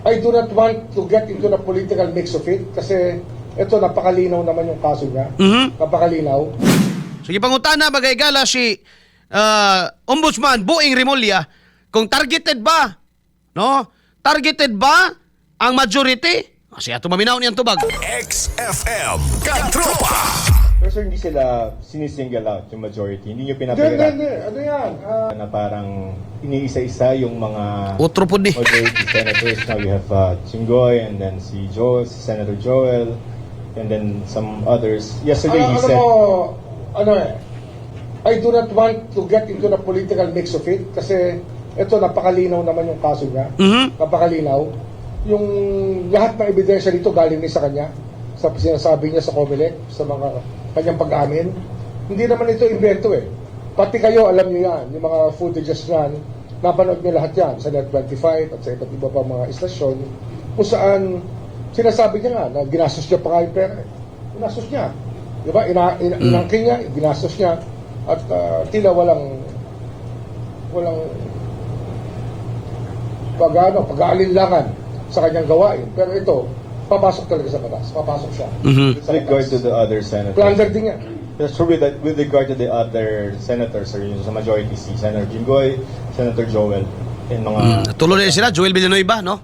I do not want to get into the political mix of it kasi ito napakalinaw naman yung kaso niya. Napakalinaw. Sige, pangutana bagay gala si Ombudsman Boeing Rimulya kung targeted ba, no? Targeted ba ang majority? Kasi ato maminaw niyang tubag. XFM Katropa. Pero sir, hindi sila sinisingle out yung majority. Hindi nyo pinapahirat Hindi. Ano yan? na parang iniisa-isa yung mga Otro po di. majority senators. Now we have Chingoy and then si Joel, si Senator Joel, and then some others. Yesterday he said... I do not want to get into the political mix of it kasi ito napakalinaw naman yung kaso niya. Napakalinaw. Yung lahat ng ebidensya dito galing ni sa kanya sa sinasabi niya sa COMELEC, sa mga kanyang pag-amin. Hindi naman ito invento eh. Pati kayo alam niyo yan, yung mga footages niyan, napanood niyo lahat yan sa Net25 at sa iba't iba pa mga istasyon kung saan sinasabi niya nga na ginastos niya pa nga yung pera. Ginastos niya. Diba? Inangkin niya, ginastos niya at tila walang pag-aalinlangan sa kanyang gawain. Pero ito, papasok talaga sa batas. Papasok siya. With regard to the other senators. Plunder din yan. That's true with regard to the other senators, or yung sa majority, si Senator Jinggoy, Senator Joel, and mga... Tuloy na sila, Joel Villanueva, no?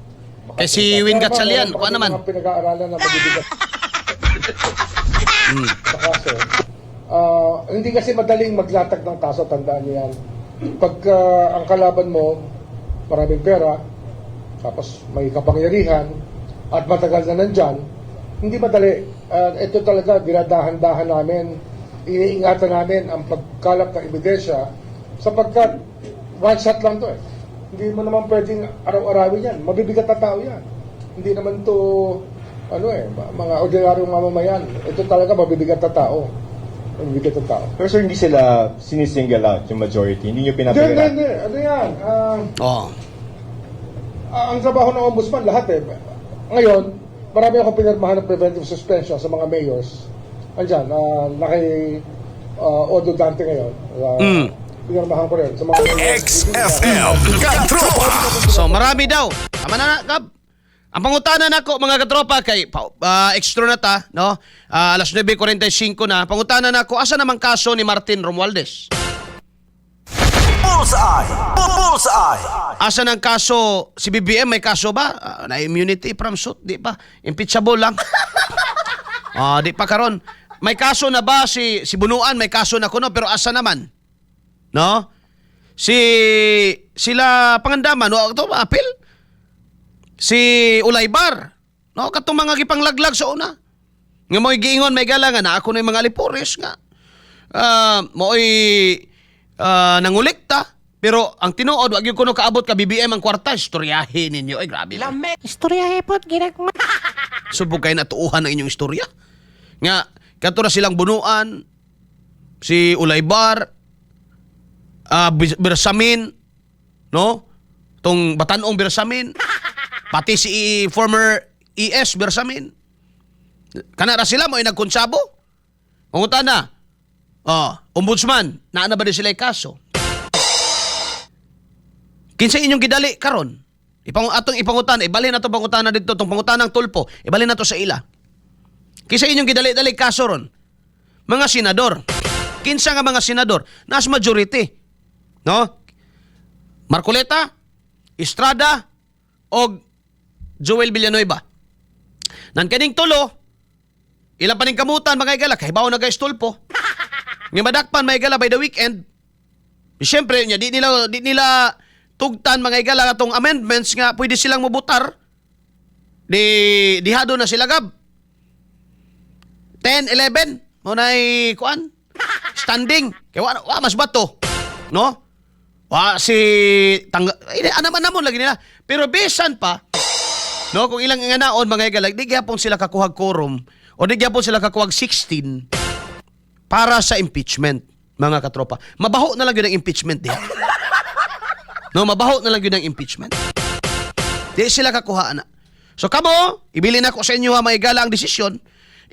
Kay si Win Gatchalian, kuha naman. Mga pinag-aaralan na mabibigat sa kaso. Hindi kasi madaling maglatag ng kaso, tandaan niyo yan. Pagka ang kalaban mo, maraming pera, tapos may kapangyarihan, at matagal na nandyan, hindi madali. Ito talaga, dinadahan-dahan namin, iniingatan namin ang pagkalap ng ebidensya sapagkat one shot lang to eh. Hindi mo naman pwedeng araw-arawin yan. Mabibigat na tao yan. Hindi naman to mga ordinaryong mamamayan. Ito talaga mabibigat na tao. Mabibigat na tao. Pero sir, hindi sila sinisingle out yung majority. Hindi nyo pinapahirat. Hindi. Ano yan? Ang trabaho ng ombudsman, lahat eh. Ngayon, marami akong pinirmahan ng preventive suspension sa mga mayors. Andyan, Odo Dante ngayon. Pinirmahan ko rin sa mga mayors. XFM Katropa. So, marami daw. Tama na, Gab. Ang pangutana nako mga katropa kay extra na ta, no? Alas 9:45 na. Pangutana nako asa namang kaso ni Martin Romualdez? Bullseye. Asa nang kaso si BBM, may kaso ba? Na immunity from suit, di pa. Impeachable lang. Di pa karon. May kaso na ba si Bunuan, may kaso na kuno pero asa naman? No? Sila Pangandaman, no, to apil. Si Ulaybar, no, katong mga gipanglaglag sa una. Nga mo'y giingon may galangan na ako na yung mga alipores nga. Mo'y nangulekta. Pero ang tinuod, wag yung kuno kaabot ka BBM ang kwarta, istoryahe ninyo. Ay, grabe. Istoryahe po, ginagma. Subog kayo natuuhan ng inyong istorya. Nga, kato na silang Bunuan, si Ulaybar, Bersamin, no? Tong Batanong Bersamin, pati si former ES Bersamin. Kanara sila mo ay nagkonsabo. Punguta na. Ombudsman, naana ba din sila kaso? Kinsa inyong gidali karon? Atong ipangutan, ibalhin na to pangutan na dito, tong pangutan ng tulpo, ibalhin na to sa ila. Kinsa inyong gidali-dali kaso ron? Mga senador. Kinsa nga mga senador? Nas majority. No? Marcoleta, Estrada, o Joel Villanueva. Nan kaning tulo, ilang paning kamutan mga igala, kahibaw na guys tulpo. Nga madakpan mga igala by the weekend. Siyempre, di nila tugtan mga igala atong amendments nga pwede silang mubutar. Dihado na sila gab. 10, 11, munay kuan. Standing. Kaya mas bato. No? Anaman namon lagi nila. Pero besan pa, no, kung ilang inganaon mga igala, di gyapon sila kakuhag quorum o di gyapon sila kakuhag 16 para sa impeachment, mga katropa. Mabaho na lang yun ang impeachment diha. No, mabaho na lang yun ang impeachment. Di sila kakuhaan na. So kamo, ibili na ko sa inyo mga igala ang desisyon.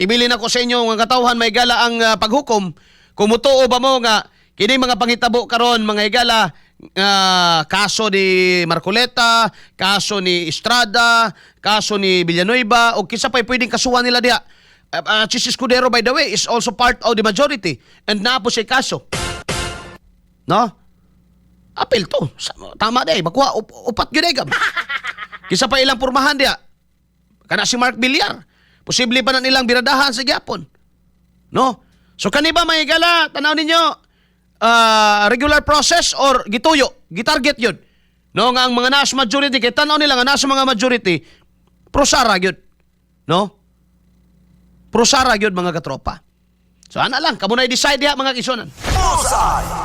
Ibili na ko sa inyo mga katawhan may igala ang paghukom. Kung mutuo ba mo nga kini mga pangitabo karon mga igala kaso ni Marcoleta, kaso ni Estrada, kaso ni Villanueva, o kisa pa'y pwedeng kasuhan nila diha. Si Escudero, by the way, is also part of the majority. And na po siya kaso. No? Apil to. Tama day. Makuha, upat yun ay gam. Kisa pa ilang purmahan diha. Kana si Mark Villar. Posible pa na nilang biradahan sa Gyapon. No? So kaniba may gala, tanaw ninyo, regular process or gituyo, gitarget yun. No, nga ang mga nasa majority, kaya tanaw nila nga nasa mga majority, prosara yun. No? Prosara yun mga katropa. So ana lang, kamo na i-decide diha mga kisunan. Bullseye.